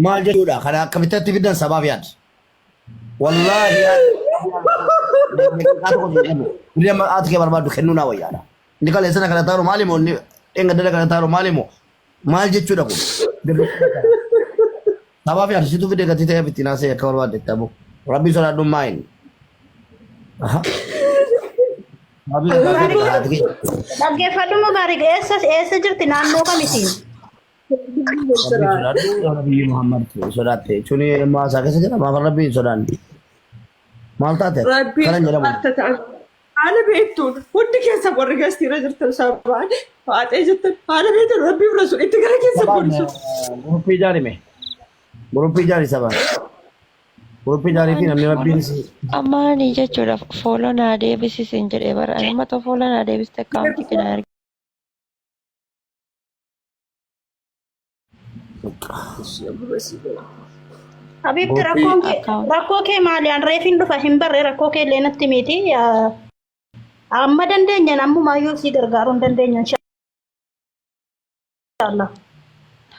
Maal jechuudha? Kana akkamitti atti fidan sabaaf yaad. Wallaahi yaad. Birrii amma haati kee barbaaddu kennuu naa wayyaadha. Inni kaleessa na kana taaru maali moo inni dheengadda na kana taaru maali moo maal jechuudha kun? Sabaaf yaad situ fide gatii ta'eef ittiin haasa'e akka barbaadde itti abu. Rabbii sodaadhu maa inni. Aha. Rabbii sodaadhu haati kee. Dhaggeeffadhu Mubaarik eessa eessa jirti naannoo kamiti? Rabbii sodaadhu yoo Nabiyyi Muhammad sodaatte jechuun ilma isaa keessa jira maaf Rabbii hin sodaanne. Maal taate? Rabbii Kana hin jedhamu. sodaatta ta'an. Haala beektuun hundi keessa warri gastiirra jirtan sabaan faaxee jirtan haala beektuun rabbii bira sun itti gara keessa Sabaan godhisu. guruppii ijaarime. Guruppii ijaari sabaan. Guruppii ijaarii fi namni rabbiin si Amma ani jechuudha fooloo naa deebisisin jedhee bara ani amma too fooloo naa deebiste akkaawuntii kee naa ergi. Habibti rakkoon kee Account. rakkoo kee maali? An reefin dhufa hin barre rakkoo kee illee natti miti. Amma dandeenyan ammumaayyuu si gargaaruu hin dandeenya inshaallah.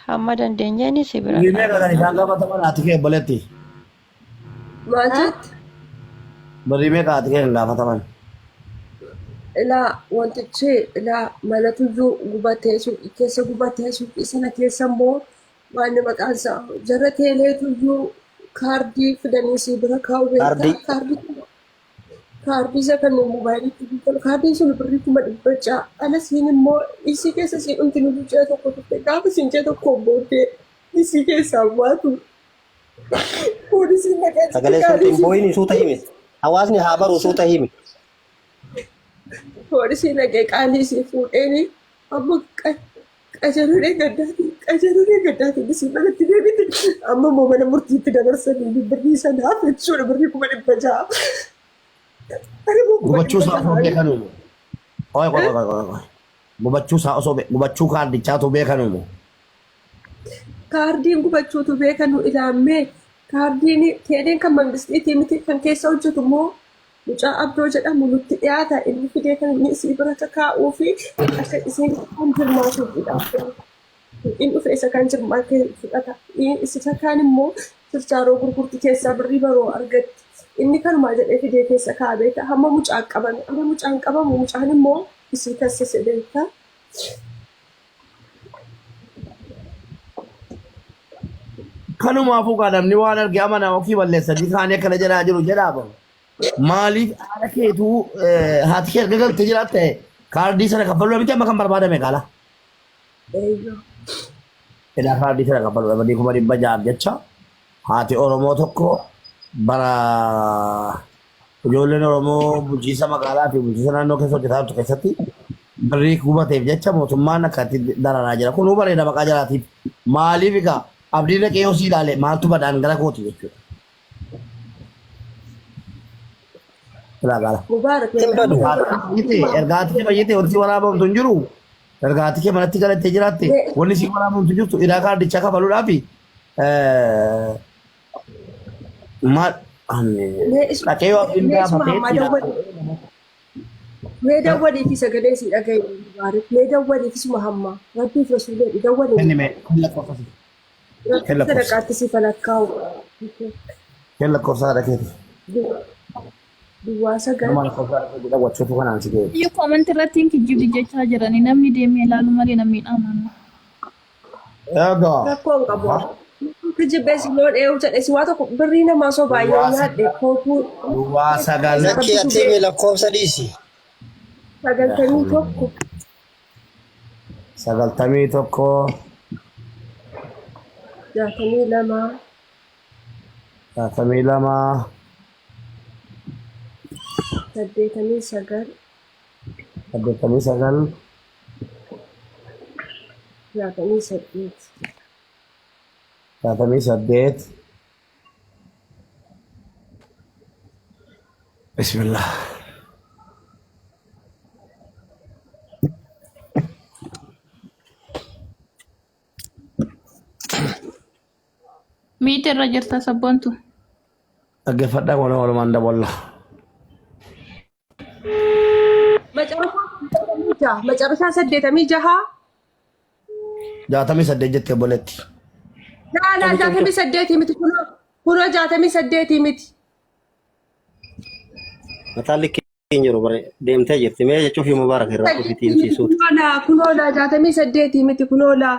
Hamma dandeenyeen si bira Birrii meeqa kan dhaabanna. isaan gaafataman haati kee obboleetti? Maal jette? Birrii meeqa haati kee kan gaafataman? Ilaa wantichi ilaa manatuyyuu gubatee suuqii keessa gubatee suuqii sana keessa immoo waan maqaan isaa jara teeleetuyyuu kaardii fidanii sii bira kaa'u beektaa Kaardii. kaardii kaardii isa kan moobaayiliitti bitan kaardiin sun birrii 600,000 ala siin immoo isii keessa siin dhumti nuti ji'a tokko turte gaafa siin ji'a tokkoon booddee isii keessaa baatu poolisiin dhaqee achitti Sagalee suuta kaardii hin boo'in suuta himi. Hawaasni haa baru suuta himi. Poolisiin dhaqee qaalii isii fuudheeni amma qajeeluudhee gaddaatiin qajeeluudhee gaddaatiin isii manatti deebite amma immoo mana murtiitti dabarsanii birrii sanaaf jechuudha birrii 600,000. Ani immoo kuma Gubachuu dhibba isaa osoo jaha. beekanuu. Qoy qoy qoy qoy qoy. Gubachuu isaa osoo gubachuu kaardichaatu beekanuu. Kaardiin gubachuutu beekanu ilaammee kaardiin teeleen kan mangistiitii miti kan keessa hojjetu immoo mucaa Abdoo jedhamu nutti dhiyaata inni fidee kan inni isii bira kaa'uu fi akka isiin kan jirmaatuufidha. Inni dhufe isa kan jirmaa kee fudhata. Isa kaan immoo chirchaaroo gurgurti keessaa birrii baroo argatti. Inni kanumaa jedhee fidee keessa kaa'aa beekta. Hamma mucaan qabame. Amma mucaan qabamu mucaan immoo isii kassise beekta. Kanumaafuu kaa namni waan arge amana ofii balleessanii kaanii akkana jedhaa jiru jedhaa bahu. Maaliif haadha keetuu haati kee erga galtee jiraatte kaardii sana kaffaluu miti amma kan barbaadame kaala. Eeyyoo. Ilaa kaardii sana kaffaluu dhabanii 600,000 jecha haati Oromoo tokko bara Ijoolleen Oromoo bulchiinsa magaalaa fi bulchiinsa naannoo keessa hojjetaa jirtu keessatti birrii gubateef jecha mootummaan akkatti dararaa jira. Kunuu bareeda maqaa jaraatiif. Maaliif egaa abdiin dhaqee yoo si ilaale maaltu badaan gara kooti jechuudha. Ilaa gaala. Mubaarak Hin badu. Erga haati kee fayyite wanti si waraabamtu hin jiru. Erga haati kee manatti galattee jiraatte wanni si waraabamtu hin jirtu idaa kaardichaa kafaluudhaafi Maal Mee isuma dhaqee yoo abdiin mee isuma gaafatee hammaa itti dawwali mee dawwalii fi sagalee sii dhaga'i Mubaarak mee dawwalii fi isuma hammaa rabbiif rasuulee dawwalii Kenni mee kenni lakkoofsa si. rabbi Kenni lakkoofsa. sadaqaatti siif halakkaa'u Kenni lakkoofsa haadha keeti. duwwaa 9 Nama lakkoofsa haadha keeti dawwachuutu kanaan si ga'e. Biyya comment irratti hin kijibdi jechaa jirani namni deemee ilaalu malee namni hin amanu. Egaa. Rakkoo hin qabu. Kijibbees loon eewu jedhe si waa tokko birrii namaa sobaa yoo Duwwaa nyaadhe kootuu Duwwaa 9. Lakkii ati himi lakkoofsa dhiisi. 91 91. 62 62. 89 89. 68. 68. Bismillah. Miiti irra jirta sabboontu. Dhaggeeffadhaa walumaan dabolla. Macarashaa 86. 68 jette obboleetti. Laa laa Cufi cufi jaatamii cufi. saddeetii miti kunoo kunoo jaatamii saddeetii miti. Mataan likkii hin jiru bare deemtee jirti. Mee cufi Mubaarak irraa cufitii Saddeetii miti himsiisuuti. kunoo laa kunoo laa jaatamii saddeetii miti kunoo laa.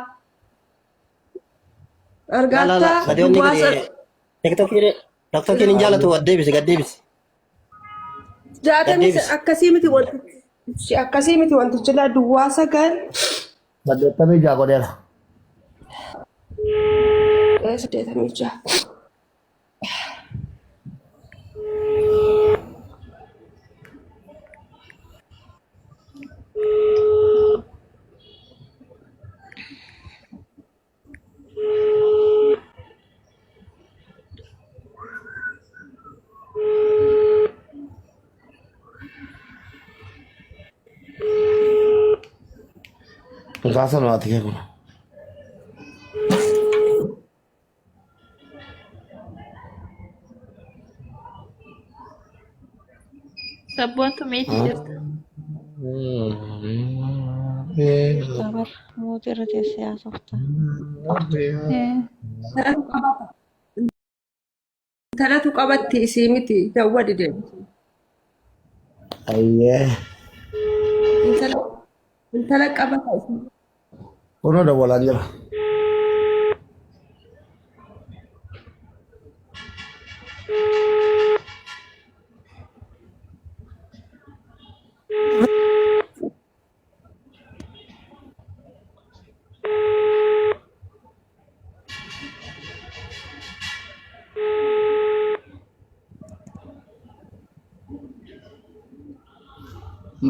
Laa laa laa Argaattaa sadii onni duwwaa gadi tiktokiin tiktokiin hin jaalatu gad deebisi gad deebisi. Gad jaatamii deebisi. akkasii miti wantichi akkasii miti wantichi laa duwwaa sagal 86 godheera. 86. Kaasan waati kee kun. Sabboontu meetii jirta. Sabar mootii irra teessee haasofta. Intalatu qabatti isii miti dawwadi deemti. Ayyee. Intala intala qabata isii. Kunoo dawwalaan jira.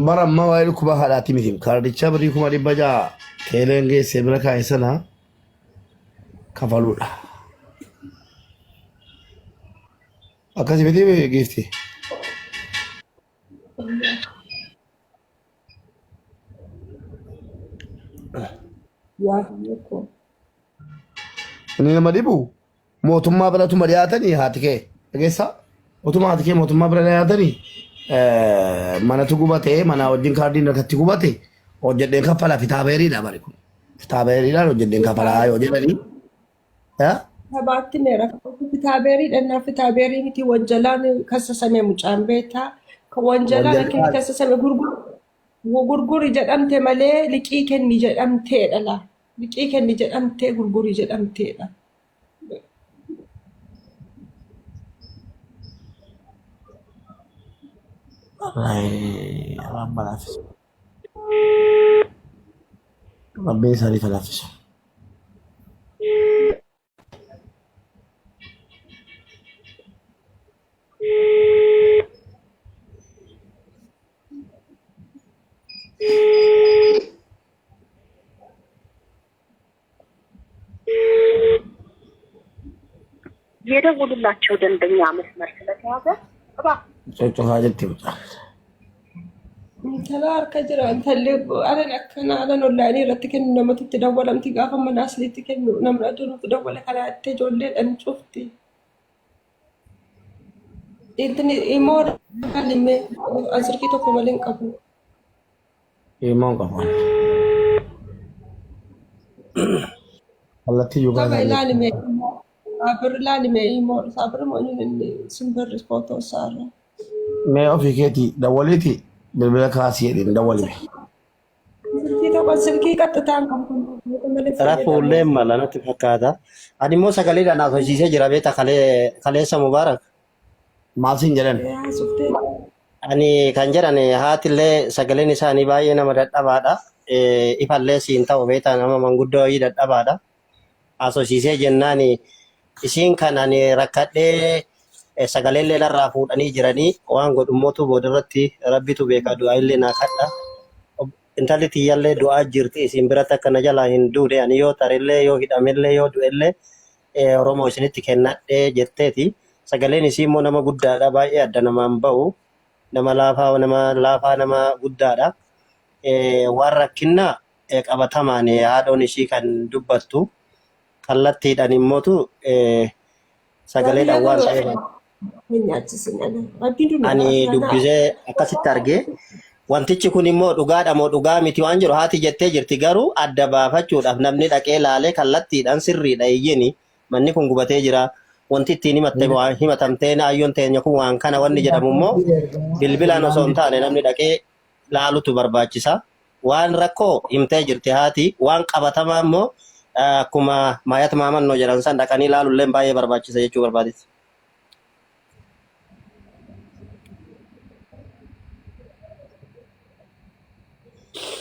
Bara ammaa waa'ee dhukkuba haadhaati miti. Kaardicha birrii 600,000 teeleen geessee bira kaa'e sana kafaluudha. Akkasii miti giifti. Yaa biyya koo. Inni nama dhibu mootummaa biratuma dhiyaatanii haati kee dhageessaa utuma haati kee mootummaa bira dhiyaatanii manatu gubate mana wajjin kaardiin harkatti gubate hojjedheen kaffala fitaabeeriidha bari kun fitaabeeriidhaan hojjedheen kaffalaa yoo jedhanii Sabaatti meera fitaabeerii dhannaa fitaabeerii miti wanjalaan kassasame mucaan beektaa kan wanjalaan akka inni kassasame gurguri jedhamte malee liqii kenni jedhamteedha laa liqii kenni jedhamtee gurguri jedhamteedha. Rabbi laaffisu. Rabbiin isaaniif haa laaffisu. የደወሉላቸው ደንበኛ መስመር ስለተያዘ እባክዎ Coccofaa jirti mucaan. Intala harka jira intalli alan akkana alan onlaayinii irratti kennu namatti itti dawwalamti gaafa mana asliitti kennu namni aduu nutti dawwale kana jettee ijoolleedhaan cufti. Intini immoo illee asirkii tokko malee hin qabu. Ilmoon qabu. Kallattii yuukaa Qaba isaanii. ilaali mee saabir ilaali mee immoo saabir moo inni simbirri footoo isaarra. Mee ofii keetii dawwaliiti bilbila kaasii jedhiin dawwalime. Silkii tokko silkii qaxxitaan qabu malee Rafuullee fayyadamu. mala natti fakkaata. Ani immoo sagaleedhaan haasofsiisee jira beektaa kaleessa Mubaarak. Maal siin jedhan? Haasuftee. Ani kan jedhan haatillee sagaleen isaanii baay'ee nama dadhabaadha. Ifallee siin ta'u beektaa nama manguddoo wayii dadhabaadha. Haasofsiisee jennaan isiin kan ani rakkadhee sagaleellee narraa fuudhanii jiranii waan godhummootu boodarratti rabbitu beeka du'aa illee naa kadha. Intalli tiyyallee du'aa jirti isin biratti akka na jalaa hin duune ani yoo tarillee yoo hidhamellee yoo du'ellee Oromoo isinitti kennadhee jetteeti. Sagaleen isii immoo nama guddaadha baay'ee adda namaan ba'u nama laafaa nama laafaa nama guddaadha. Waan rakkinnaa qabatamaan haadhoon ishii kan dubbattu kallattiidhaan immootu sagaleedhaan waan ta'eef ani dubbisee akkasitti argee wantichi kun immoo dhugaadha moo dhugaa miti waan jiru haati jettee jirti garuu adda baafachuudhaaf namni dhaqee laalee kallattiidhaan sirriidha iyyini Manni kun gubatee jira. Wanti ittiin himatte waan himatamteen ayyoon teenya kun waan kana wanni jedhamu immoo bilbilaan osoo hin taane namni dhaqee laalutu barbaachisa. Waan rakkoo himtee jirti haati waan qabatamaa immoo akkuma maayat maamannoo jedhan san dhaqanii laalulleen baay'ee barbaachisa jechuu barbaaditi.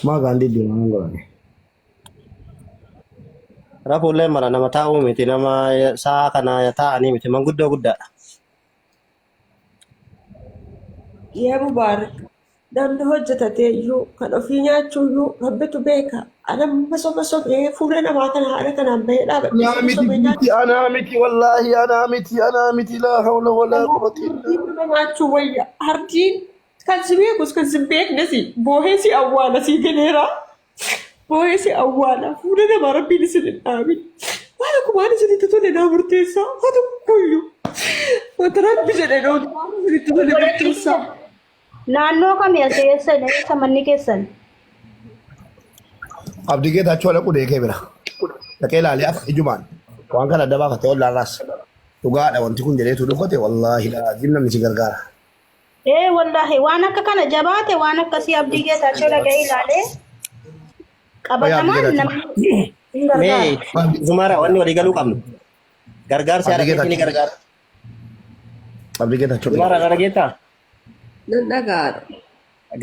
Maa gaandii deemaa godhani. Rafuullee mala nama taa'uu miti nama sa'a kana taa'anii miti manguddoo guddaadha. Yaa Mubaarak namni hojjetatee iyyuu kan ofii nyaachuu iyyuu rabbitu beeka. Ana amma soba sobee fuula namaa kana haala kanaan bahee dhaabadhee Anaa soba miti sobee miti anaa miti wallaahi anaa miti anaa miti laa hawla walaa quwwata illaa Hardiin nama nyaachuu wayya. Hardiin kan si beekus kan si hin beeknes boohee si awwaala si galeera. Boo'ee si awwaala. Fuula namaa rabbiin isin hin dhaabin. Waan akkumaan isinitti tole naa murteessaa. Haa tokkoyyuu. Wanta rabbi jedhe dhootu waan isinitti tole murteessaa. Naannoo kami as eessa eessa manni keessan? Abdii Geetaachoo dhaqu deekee bira. Dhaqee ilaalee akka ijumaan waan kana adda baafatee ollaarraas. Dhugaadha wanti kun jedheetu dubbate wallaahi laazim namni si gargaara. Ee wallaahi waan akka kana jabaate waan akkasii Abdii Geetaachoo dhaqee ilaalee Qoyaa Abdii qabatamaan Geetaachoo. namni hin gargaara. Mee Zumara wanni walii galuu qabnu. Gargaarsi haadha Abdii keetii ni Geetaachoo. gargaara. Abdii Geetaachoo. Zumara na dhageettaa? Nan dhagaadha.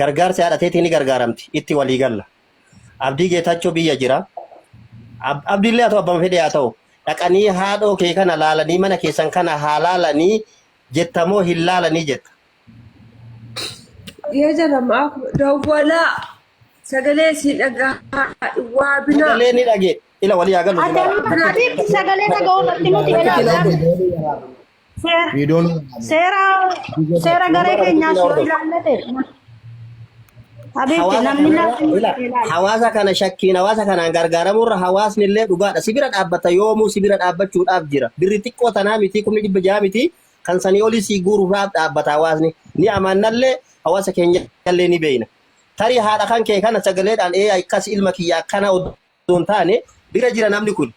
Gargaarsi haadha teetii ni gargaaramti. Itti walii galla. Abdii Geetaachoo biyya jira. Abdiillee haa ta'u abbama fedhe haa ta'u. Dhaqanii haadhoo kee kana laalanii mana keessan kana haa laalanii jetta moo hin laalanii jetta? Yaa jara maaf dawwalaa sagalee sii dhagahaa waa binaa. Sagalee ni dhage. Ila walii haa galu Ati Zumara. amma Habiibti sagalee dhaga'uu irratti nuti ilaalla. Seera Viidiyoon seera seera garee Zumara keenyaas na yoo hordofi. ilaallate Habiibti Hawaasa namni kana laafni ila ilaala. hawaasa kana shakkiin hawaasa kanaan gargaaramurra hawaasni illee dhugaadha. Si bira dhaabbata yoomuu si bira dhaabbachuudhaaf jira. Birri xiqqoo tanaa miti 600,000 miti kan sanii olii sii guuruudhaaf dhaabbata hawaasni. Ni amannallee hawaasa keenyallee ni beeyna. Tarii haadha kan kee kana sagaleedhaan ee akkas ilma kiyya akkana odoo hin taane bira jira namni kun.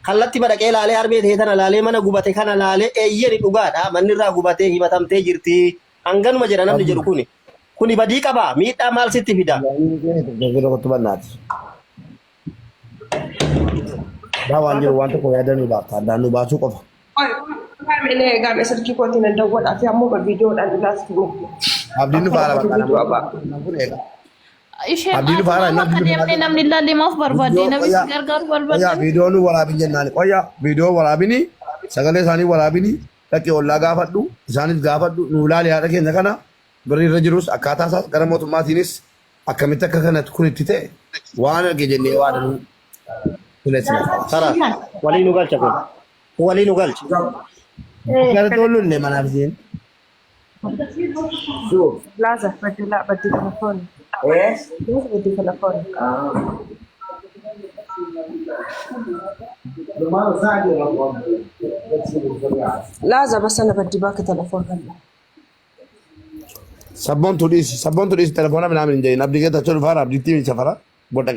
Kallatti madaqee laalee harmee ta'e tana laalee mana gubate kana laalee eeyyeni dhugaadha manni irraa gubatee himatamtee jirti. Hanganuma jedha namni jedhu kuni. Kuni badii qabaa miidhaa maal sitti fida? Jajjaba bannaati. Daa waan jiru waan tokko yaada nu baafta addaan nu baasuu qofa. Gaamee gaamee silkii kootiin nan dawwadhaa fi ammoo viidiyoodhaan ilaaltu. Abdiin nu faara bakka Viidiyoo abaa. nama kun eega. Isheen Abdiin nu faara atumaa inni bakka abdiin nu deemnee faara. namni ilaalle maaf barbaadde Viidiyoo namni si qoyaa gargaaru qoyaa barbaadde. viidiyoo nu waraabin jennaan qoyaa viidiyoo waraabini sagalee isaanii waraabini dhaqi ollaa gaafadhu isaanis gaafadhu nu ilaali haadha keenya kana birri irra jirus akkaataa isaas gara mootummaatiinis akkamitti akka kanatti kun itti ta'e waan arge jennee waan nu fileessina. Sara walii nu galcha kun. Kun walii nu galcha. Gara tollu illee manaaf isheen. Laza badila baddi telefoon. Laza baddi telefoon. Laza bas ana baddi baaka telefoon halla. Sabboontu dhiisi sabboontu dhiisi telefoona minaamin hin jedhin abdii keessa tolu faara abdiitti safara bodha.